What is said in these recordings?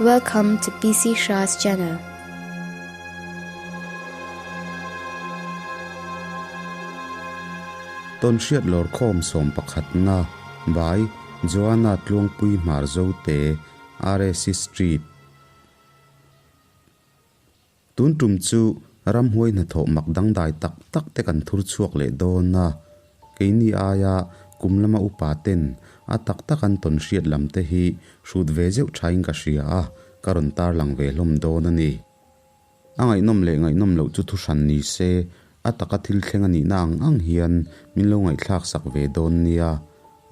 Welcome to PC Shah's channel. Tawnhriat lawrkhawm sawmpakhatna by Joanna Tluangpui Hmarzote, RAC Street. Tun tum chu ramhuai hnathawh mak dangdai tak tak te kan thur chhuak leh dawn a, keini aia kum lama upa ten a tak tak an tawn hriat lam te hi hrut ve zeuh thain ka hria a, ka rawn tarlang ve hlawm dawn a ni. A ngaihnawm leh ngaihnawm loh chu thuhran ni se, a taka thil thleng a nihna ang ang hian min lo ngaihthlak sak ve dawn nia.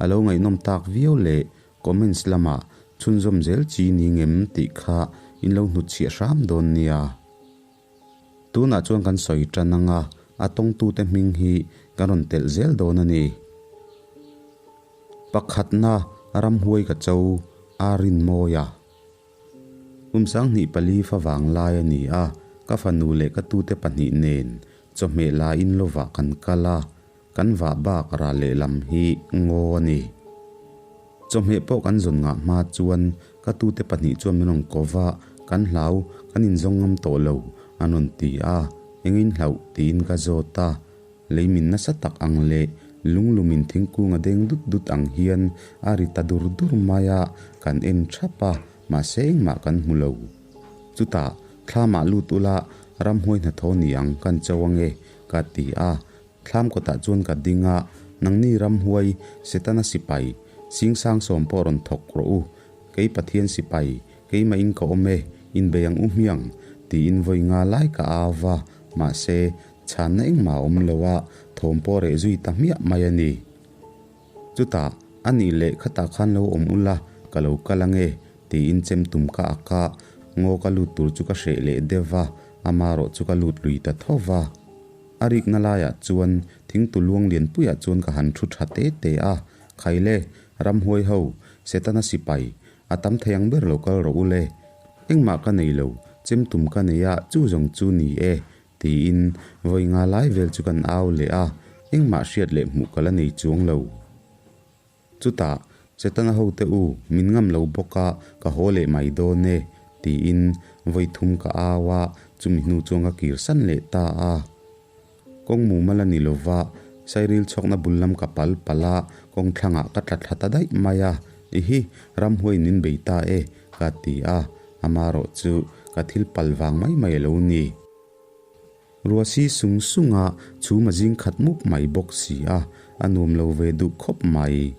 A lo ngaihnawm tak viau leh Comments lamah chhunzawm zel chi ni ngem tih kha in lo hnutchhiah hram dawn nia. Tunah chuan kan sawi tan anga a tawngtute hming hi kan rawn telh zel dawn a ni. Pakhatna ramhuai ka cho a Rinmawia. Kum 24 fa vanglai a ni a, ka fanu leh ka tute pahnih nen chawhmeh la in lovah kan kal a, Kan vah bak ral lehlam hi ngaw a ni. Chawhmeh pawh kan zawn ngah hma chuan ka tute pahnih chuan min rawn ko va, kan hlau, kan inzawng ngam tawh lo, an rawn ti a. Engin hlauh tiin ka zawt a. Lei min nasa tak ang leh lunglumin thingkung a deng dut dut ang hian a ri ta dur dur mai a, kan en thap a, mahse engmah kan hmu lo. Chutah, thlamah lut ula ramhuai hnathawh ni ang kan cho ange, ka ti a. Thlam kawtah chuan ka ding a, Nangni ramhuai, Setana sipai, Singsang sawm pawh rawn thawk rawh u. Kei Pathian sipai, keimah in ka awm e, inbei ang u hmiang, tiin vawi nga lai ka au va, mahse, chhanna engmah a awm lo a, thawm pawh reh zui ta hmiah mai a ni. Chutah, A nih leh khatah khan lo awm ula, ka lo kal ang e, tiin chem tum ka ak a, ngaw ka lut tur chu ka hreh leh deuh va, amarawh chu ka lut lui ta tho va. A rikna laiah chuan thingtu luang lianpuiah chuan ka han thu tha te te a, Khaile, ramhuai ho, Setana sipai, a tam thei ang ber lo kal rawh u le. Engmah ka nei lo, chemtum ka nei a, chu zawng chu ni e, tiin vawi nga lai vel chu kan au leh a, engmah hriat leh hmuh ka la nei chuang lo. Chutah, Setana hote u, min ngam lo bawk a, ka haw leh mai dawn e, tiin vawi thum ka au a, chumi hnu chuan ka kir san leh ta a. Kawng mumal a ni lo va, sairil chhawkna bul lam ka pal palh a, kawng thlangah ka tla thla ta daih mai a, Ihi, ramhuaiin min bei ta e, ka ti a, amarawh chu ka thil pal vang mai mai a lo ni. Ruahsi sung sung a, chhum a zing khat mup mai bawk si a, a nuam lo ve duh khawp mai.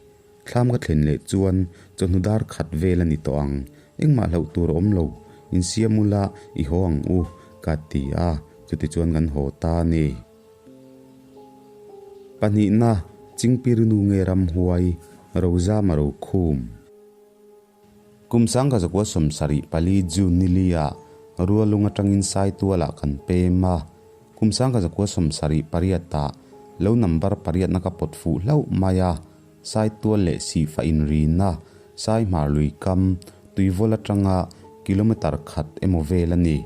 Thlam ka thlen leh chuan chawhnu dar khat vel a ni tawh ang, engmah hlauh tur a awm lo, insiam ula i haw ang u, ka ti a, chutichuan kan haw ta a ni. Pahnihna, Chingpirinu nge ramhuai, Rozama rokhum. Kum sangkazakua 74 June ni lia Rualung atangin Saitualah kan pem a, kum sangkazakua 78 ah lo number pariatna ka pawt fuh hlauh mai a, Saitual leh Sihfa inrina Saihmar lui kam Tuivawl atanga kilometre khat emaw vel a ni.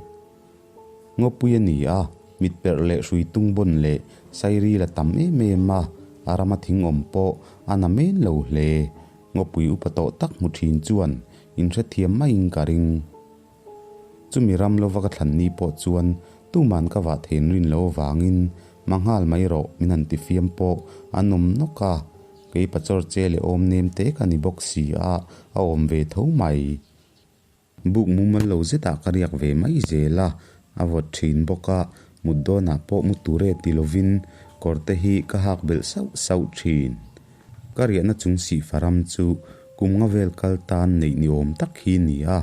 Ngawpui a ni a, mitperh leh hrui tung bawn leh sairil a tam em em a, a rama thing awm pawh a na men lo hle. Ngawpui upa tawh tak hmu thin chuan inhrethiam maiin ka ring. Chumi ram lova ka thlan ni pawh chuan tuman ka vah thein rin lo avangin manghal mai rawh min han ti fiam pawh an awm nawk a, kei pachawr che leh awm nem te ka ni bawk si a, a awm ve tho mai. Buk mumal lo zetah ka riak ve mai zel a, a vawt thin bawk a, mut dawnah pawh mu tur e ti lovin kawr te hi ka hak belh sauh sauh thin. Ka riahna chung sihfa ram chu kum nga vel kal tan neih ni awm tak hi ni a,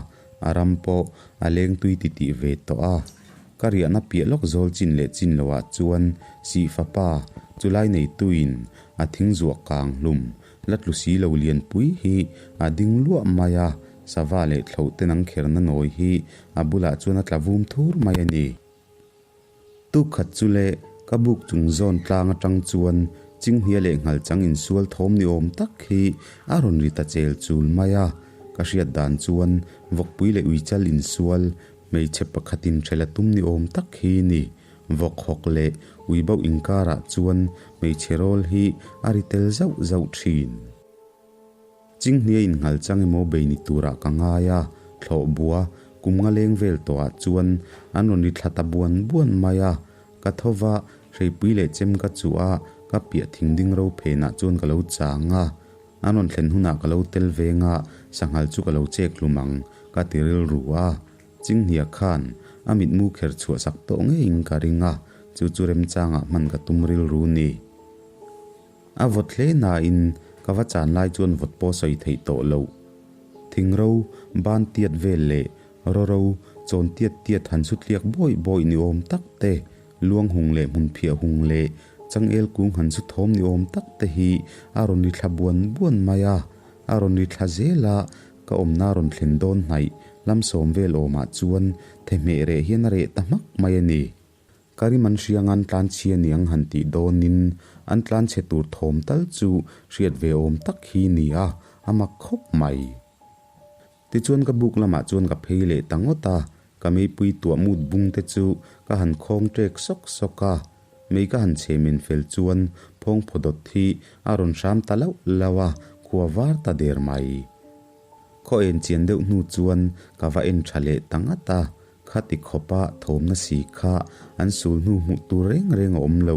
a ram pawh a leng tui ti tih ve tawh a. Ka riahna piah lawk zawl chin leh chin loah chuan sihfa pa chulai neituin a thing zuah kang hlum la tlu si lo lianpui hi a ding luah mai a, Sava leh thlo te nang kherna nawi hi a bulah chuan a tla vum thur mai a ni. Tuk khat chu le ka buk chung zawn tlang atang chuan Chinghnia leh Nghalchang insual thawm ni awm tak hi a rawn ri ta chel chul mai a. Ka hriat dan chuan vawkpui leh uichal insual hmeichhe pakhatin hrel a tum ni awm tak hi ni. Vawk hawk leh uibauh inkarah chuan hmeichhe rawl hi a ri tel zauh zauh thin. Chinghnia in Nghalchang emaw bei ni turah ka ngai a, Thlawh bua kum nga leng vel tawhah chuan an rawn ri thla ta buan buan mai a. Ka tho va, hreipui leh chem ka chuh a, ka piah thing ding ro phenah chuan ka lo chang a. An rawn thlen hunah ka lo tel veng a, sanghal chu ka lo chek hlum ang, ka ti rilru a. Chinghnia khan a mitmu kher chhuah sak tawh ngeiin ka ring a, chu chu remchangah hman ka tum rilru ni. A vawt hle nain ka va chan lai chuan vawt pawh sawi theih tawh loh. Thingro, ban tiat vel leh rawro chawn tiat tiat han su tliak bawih bawih ni awm tak te, luang hung leh hmun phiah hung leh changel kung han su thawm ni awm tak te hi a rawn ri thla buan buan mai a. A rawn ri thla zel a, ka awmna rawn thlen dawn hnaih lam sawm vel awmah chuan thehmeh reh hian a reh ta hmak mai a ni. Ka rim an hriang an tlan chhia niang han tih dawnin an tlan chhe tur thawm tal chu hriat ve awm tak hi ni a, a mak khawp mai. Tichuan ka buk lamah chuan ka phei leh ta ngawt a, ka meipui tuah mut bung te chu ka han khawng ṭek sawk sawk a, mei ka han chhe men fel chuan phawng phaw dawt hi a rawn hram ta lauh lauh a, khua var ta der mai. Khaw en chian deuh hnu chuan ka va en ṭha leh ta ngat a, Khati khawpa thawmna si kha an sul hnu hmuh tur reng reng a awm lo.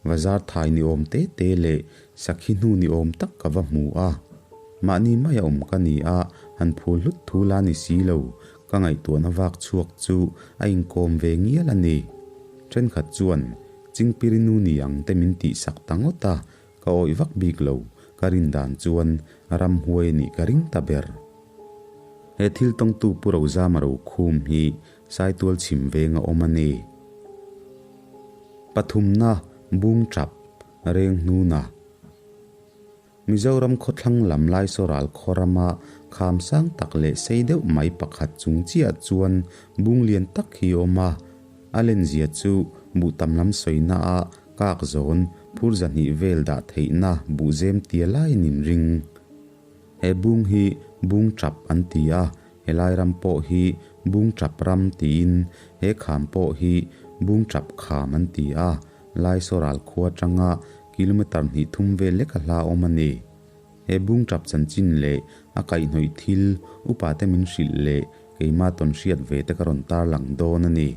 Bazar thai ni awm te te leh sakhi hnu ni awm tak ka va hmu a. Mahni maia awm ka ni a, han phul hlut thu la ni si lo, ka ngaihtuahna vak chhuak chu a inkawm ve ngial a ni. Thenkhat chuan Chingpirinu ni ang te min tihsak ta ngawt a, ka awih vak bik lo, ka rin dan chuan ramhuai a nih ka ring ta ber. He thil tawngtu Pu Rozama Rokhum hi Saitual chhim veng a awm a ni. Pathumna Bung Tap, Reng Hnuna. Mizoram khawthlang lam Laisoral khaw rama kham sang tak leh sei deuh mai pakhat chung chiah chuan bung lian tak hi a awm a. A lenzia chu buh tam lam sawina a kak zawn phur zahnih vel dah theihna buhzem tia laiin inring. He bung hi Bung Tap an ti a, helai ram pawh hi Bung Tap ram tiin he kham pawh hi Bung Tap kham an ti a, Laisoral khua atanga kilometre hnih thum vel lek a hla awm a ni. He Bung Tap chanchin leh a kaihhnawih thil upate min hrilh leh keimah tawn hriat ve te ka rawn tarlang dawn a ni.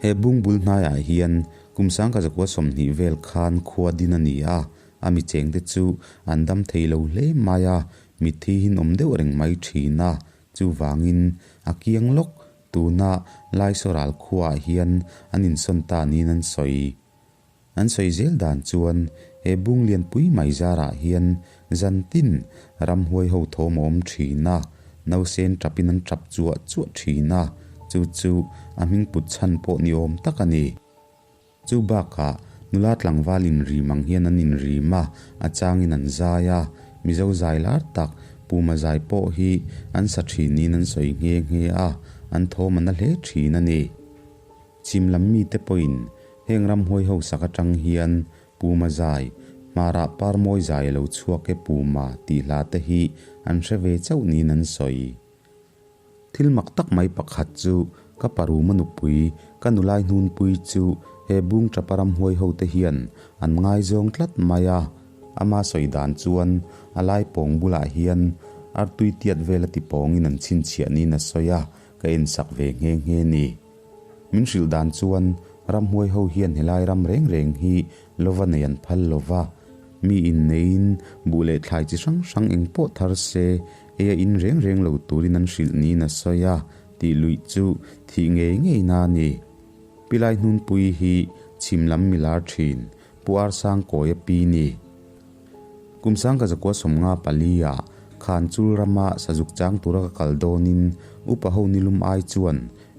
He bung bul hnaiah hian kum sangkazakua 20 vel khan khua din a ni a, A mi chengte chu an dam thei lo hle mai a, mitthi hin awm deuh reng mai thin a, chuvangin a kiang lawk tuna Laisoral khuaah hian an insawn ta niin an sawi. An sawi zel dan chuan he bung lianpui mai zarah hian zantin ramhuai ho thawm a awm thin a, nausen tapin an tap chuah chuah thin a, chu chu a hming put chhan pawh ni awm tak a ni. Chu bakah nula tlangval inrim ang hian an inrim a, a changin an zai a, Mizo zai lar tak Puma zai pawh hi an sa thin niin an sawi nghe nghe a, an thawm a na hle thin a ni. Chhim lam mite pawhin heng ramhuai ho sak atang hian Puma zai, Hmarah parmawi zai a lo chhuak e Puma tih hla te hi an hre ve chauh niin an sawi. Thil mak tak mai pakhat chu ka paruma nupui, ka nulai hnunpui chu he bung tapa ramhuai ho te hian an ngaizawng tlat mai a. Ama sawi dan chuan a lai pawng bulah hian artui tiat vel a ti pawngin an chhinchhiah niin a sawi a, ka ensak ve nghe nghe ni. Min hrilh dan chuan ramhuai ho hian helai ram reng reng hi lova nei an phal lova, mi inneiin buh leh thlai chi hrang hrang eng pawh thar se Ei a in reng reng lo turin an hrilh niin a sawi a, tih luih chu thih ngei ngei na a ni. Pilai hnunpui hi chhim lam mi lar thin, Pu Arsang Kawia pi ni. Kum sangka zakua 54 ah khan chul rama sazuk chang tura ka kal dawnin upa ho nilum ai chuan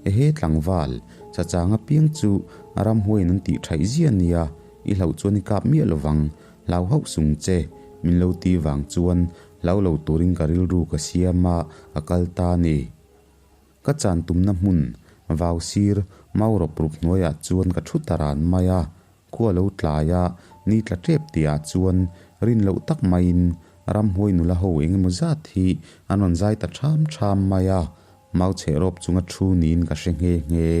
ehe tlangval, sachang apiang chu a ramhuaiin an tih thaih zia nia, i hlauh chuan i kap miah lovang, hlau hauh sung che, min lo ti vang chuan Hlau lo turin ka rilru ka siam a, ka kal ta a ni. Ka chan tumna hmun, vau sir, mau rawp rup hnuaiah chuan ka thu ta ran mai a. Khua lo tlai a, ni tla tep tihah chuan rin loh tak maiin ramhuai nula ho eng emaw zat hi an rawn zai ta ṭham ṭham mai a, mau chheh rawp chunga thu niin ka hre nghe nghe.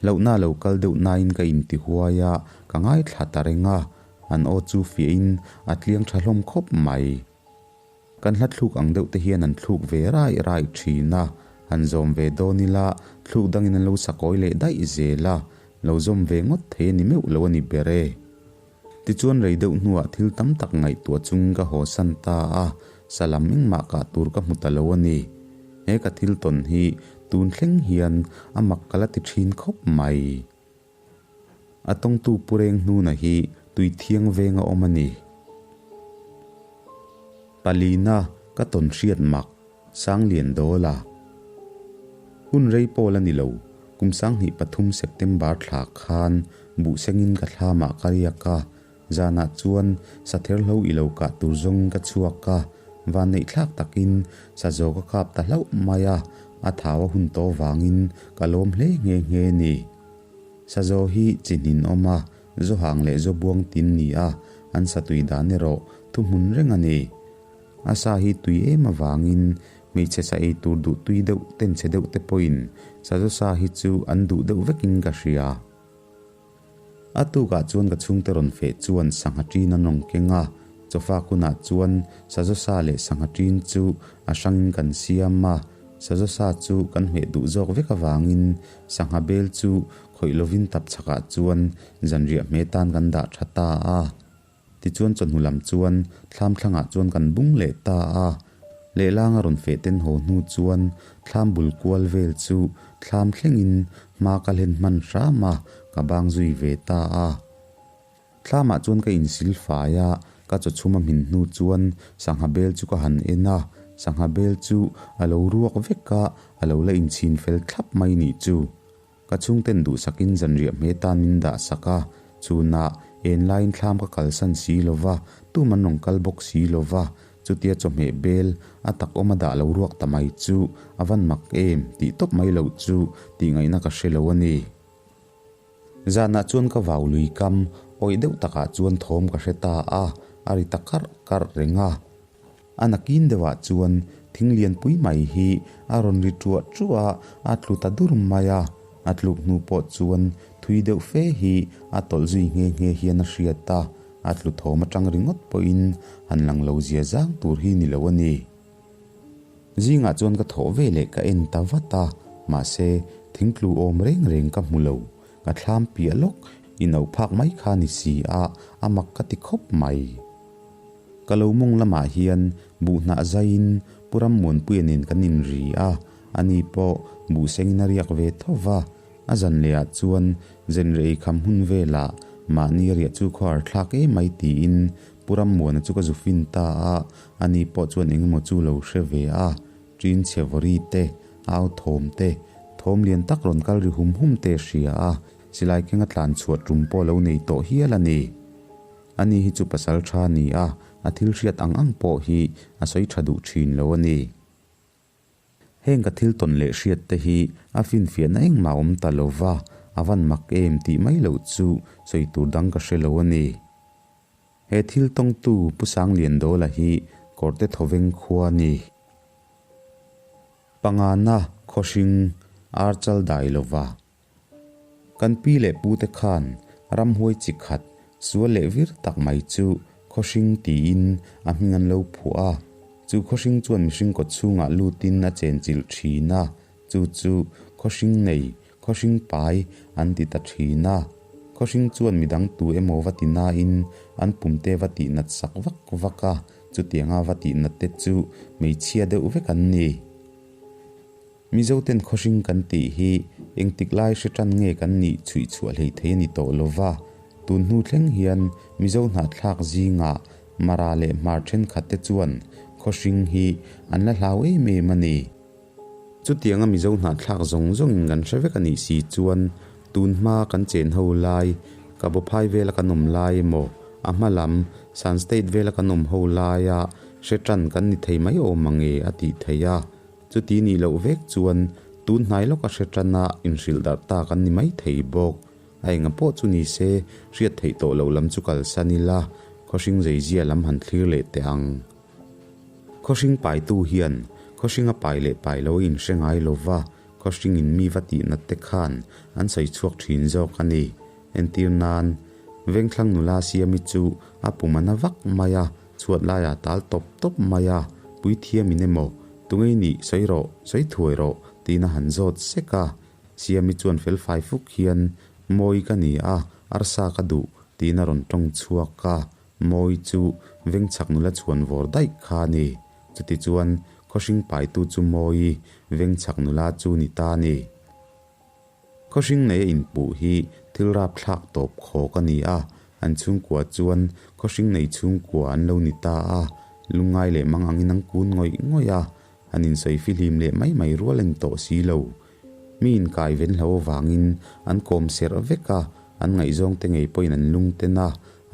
Hlauhna lo kal deuh nain ka inti huai a, ka ngaithla ta reng a, an aw chu fiahin a tliang tha hlawm khawp mai. Kan hla thluk ang deuh te hian an thluk ve raih raih thin a, han zawm ve dawn ila thluk dangin an lo sakawi leh daih zel a, lo zawm ve ngawt thei a ni meuh lo a ni ber e. Tichuan rei deuh hnuah thil tam tak ngaihtuah chungin ka hawsan ta a, salam engmah kah tur ka hmu ta lo a ni. He ka thil tawn hi tun thleng hian a mak ka la ti thin khawp mai. A tawngtu Pu Reng Hnuna hi tui thiang veng a awm a ni. Palina ka tawn hriat mak, Sanglian Dawla. Hun rei pawl a ni lo, kum 2003 September thla khan buhsengin ka thlamah ka riak a, zanah chuan satherhlo i lo kah tur zawngin ka chhuak a, vanneihthlak takin sazaw ka kap ta hlauh mai a, a thau a hun tawh vangin ka lawm hle nghe nghe a ni. Sazaw hi chi hnin awm a, zawhang leh zawbuang tin ni a, an satui dan erawh thuhmun reng a ni. A sa hi tui em avangin hmeichhe sa ei tur duh tui deuh ten chhe deuh te pawhin sazaw sa hi chu an duh deuh vekin ka hria. A tukah chuan ka chhungte rawn feh chuan sangha ṭin an rawn keng a, chawfa kunah chuan sazaw sa leh sangha ṭin chu a hrangin kan siam a, sazaw sa chu kan hmeh duh zawk vek avangin sangha bel chu khawih lovin tap chhakah chuan zanriah hme tan kan dah ṭha ta a. Tichuan chawhnu lam chuan thlam thlangah chuan kan bung leh ta a, lehlanga rawn feh ten haw hnu chuan thlam bul kual vel chu thlam thlengin hma ka hlen hman hram a, ka bang zui ve ta a. Thlamah chuan ka insil fai a, ka chaw chhum a hmin hnu chuan sangha bel chu ka han en a, sangha bel chu a lo ruak vek a, a lo la inchhin fel thlap mai nih chu. Ka chhungten duhsakin zanriah hme tan min dah sak a, chunah en laiin thlam ka kalsan si lo va, tum an rawn kal bawk si lo va, chutia chawhmeh bel a tak awm a dah lo ruak ta mai chu a van mak em tih tawp mai loh chu tih ngaihna ka hre lo a ni. Zanah chuan ka vau lui kam awih deuh takah chuan thawm ka hre ta a, a ri ta karh karh reng a. A nakin deuhah chuan thing lianpui mai hi a rawn ri ṭuah ṭuah a, a tlu ta dur mai a. A tluk hnu pawh chuan thui deuh fe hi a tawlh zui nghe nghe hian a hriat a, a tlu thawm aṭang ringawt pawhin han lang lo zia zang tur hi ni lo a ni. Zingah chuan ka thawh ve leh ka en ta vat a, mahse thingtlu awm reng reng ka hmu lo. Ka thlam piah lawk i no phak mai kha ni si a, a mak ka ti khawp mai. Ka lo mawng lamah hian buh hnah zaiin Pu Rammuanpuia nen kan inri a, ani pawh buh sengin a riak ve tho va. A zan lehah chuan zenre ei kham hun velah mahni a riah chu khaw thlak em mai tiin Pu Rammuana chu ka zu fin ta a, ani pawh chuan eng emaw chu lo hre ve a, ṭin chhe vawri te, au thawm te, thawm lian tak rawn kal ri hum hum te a hria a, silai kenga tlan chhuah ṭum pawh lo nei tawh hial a ni. Ani hi chu pasal tha a ni a, a thil hriat ang ang pawh hi a sawi tha duh thin lo a ni. Heng ka thil tawn leh hriat te hi a finfiahna engmah awm ta lo va, a van mak em tih mai loh chu sawi tur dang ka hre lo a ni. He thil tawngtu Pu Sangliandawla hi Kawrte Thawveng khua a ni. Pangana khawhring ar chal dai lova. Kan pi leh pute khan ramhuai chi khat sual leh vir tak mai chu khawhring tiin a hming an lo phuah a. Chu khawhring chuan mihring kawt chhungah lutin a chenchilh thin a, chu chu khawhring nei, khawhring pai an ti ta thin a. Khawhring chuan midang tu emaw va ti nain an pumte va tihnat sak vak vak a, chutianga va tihnat te chu hmeichhia deuh vek an ni. Mizoten khawhring kan tih hi engtik lai hre tan nge kan nih chhuih chhuah hlei thei a ni tawh lo va, tun hnu thleng hian Mizo hnahthlak zingah Mara leh Hmar thenkhat te chuan khawhring hi an la hlau em em a ni. Chutianga Mizo hnahthlak zawng zawngin kan hre vek a nih si chuan tun hma kan chen ho lai, ka bawphai vela kan awm lai emaw, a hma lam Shan State vela kan awm ho laia hre tan kan ni thei mai awm ang e a tih theih a. Chuti nih loh vek chuan tun hnai lawka hre tana inhrilh darh ta kan ni mai thei bawk. A enga pawh chu ni se, hriat theih tawh loh lam chu kalsan ila, khawhring zeizia lam han thlir leh teh ang. Khawhring paitu hian khawhringa pai leh pai lo a inhre ngai lo va, khawhringin mi va tihnat te khan an sawi chhuak thin zawk a ni. Entir nan, Vengthlang nula Siami chu a pum a na vak mai a, chhuat laiah tal tawp tawp mai a. Puithiamin emaw, Tunge i nih, sawi rawh, sawi thuai rawh, tiin a han zawt sek a. Siami chuan felfai fuk hian, Mawi ka ni a, arsa ka duh, tiin a rawn tawng chhuak a. Mawi chu vengchhak nula chhuan vawr daih kha a ni. Chutichuan, khawhring paitu chu Mawi, vengchhak nula chu ni ta a ni. Khawhring neia inpuh hi thil rapthlak tawp khawk a ni a, an chhungkua chuan khawhring nei chhungkua an lo ni ta a, lungngai leh mang angin an kun ngawih ngawih a, an insawi fihlim leh mai mai rual a ni tawh si lo. Mi inkai ven hlo avangin an kawm serh vek a, an ngaihzawng te ngei pawhin an lungten a,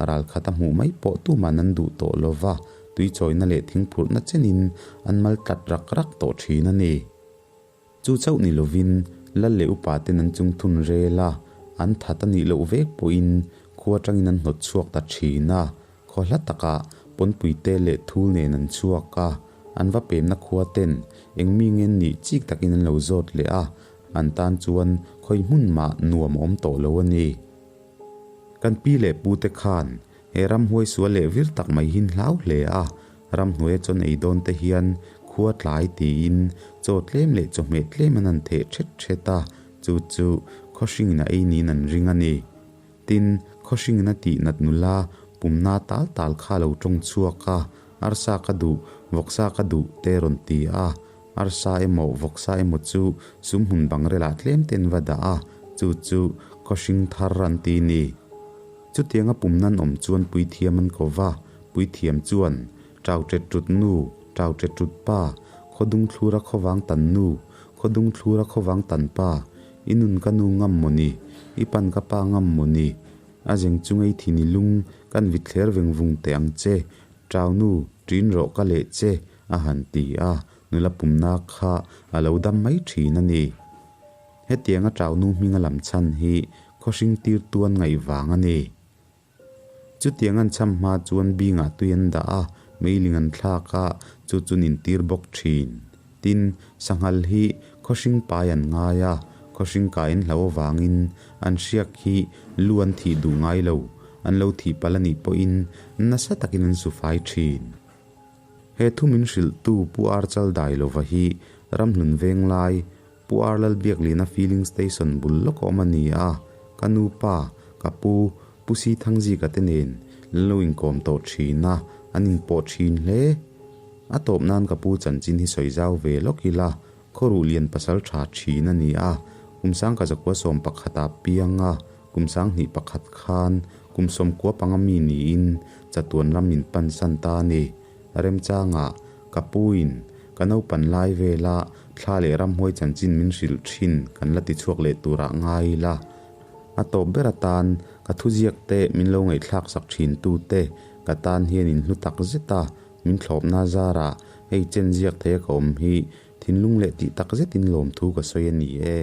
ralkhat a hmuh mai pawh tuman an duh tawh lo va, tuichawina leh thingphurhna chenin an mal tlat rak rak tawh thin a ni. Chu chauh ni lovin lal leh upa ten an chung thun rel a, an that a nih loh vek pawhin khua atangin an hnawt chhuak ta thin a, khaw hla takah pawnpuite leh thul nen an chhuak a, an va pemna khua ten eng mi nge nih chik takin an lo zawt leh a, an tan chuan khawi hmun mah nuam a awm tawh lo a ni. Kan pi leh pu te khan he ramhuai sual leh vir tak mai hin hlau hle a, ramhnuaia chawn ei dawn te hian khua tlai tiin chaw tlem leh chawhmeh tlem an han theh thet thet a, chu chu khawhringin a ei niin an ring a ni. Tin, khawhringin a tih nat nula pumna tal tal kha a lo tawng chhuak a, arsa ka duh, vawksa ka duh te rawn ti a, Arsa emaw vawksa emaw chu sumhmun bangrelah tlem ten va dah a, chu chu khawhring thar an ti ni. Chutianga pum nan awm chuan puithiam an ko va, puithiam chuan, Tau ṭet ṭut nu, tau ṭet ṭut pa, khawdung thlura khawvang tan nu, khawdung thlura khawvang tan pa, i nun ka nu ngam maw ni, i pan ka pa ngam maw ni, a zeng chu ngei thin i lung kan vit thler veng vung teh ang che, tau nu, ṭin rawh ka leh che, A han ti a, nula pumna kha a lo dam mai thin a ni. Hetianga Ṭaunu hminga lam chhan hi khawhring tir tuan ngaih vang a ni. Chutiang an cham hma chuan bingah tui an dah a, meiling an thlak a, chu chu nin tir bawk thin. Tin, sanghal hi khawhring pai an ngai a, khawhring kai an hlo avangin an hriak hi lu an thih duh ngai lo, an lo thih palh a nih pawhin nasa takin an su fai thin. He thu min hrilhtu Pu Archal Dailova hi Ramhlun Venglai, Pu Arlal Biaklina Filling Station bul lawk a awm a ni a, ka nu pa, ka pu, Pu Si Thangzika te nen an lo inkawm tawh thin a, an inpawh thin hle. A tawp nan ka pu chanchin hi sawi zau ve lawk ila, Khawruh lian pasal tha thin a ni a, kum sangka zakua sawm pakhata piang a, kum sanghnih pakhat khan kum sawmkua panga mi niin chatuan ram min pansan ta a ni. Remchanga ka puin ka naupan lai vela thla leh ramhuai chanchin min hrilh thin kan la tichhuak leh turah ngai ila. A tawp ber atan ka thuziak te min lo ngaihthlak sak thin tute ka tan hian in hlu tak zet a, min thlawpna zarah hei chen ziak thei a ka awm hi thinlung leh tih tak zetin lawmthu ka sawi a ni e.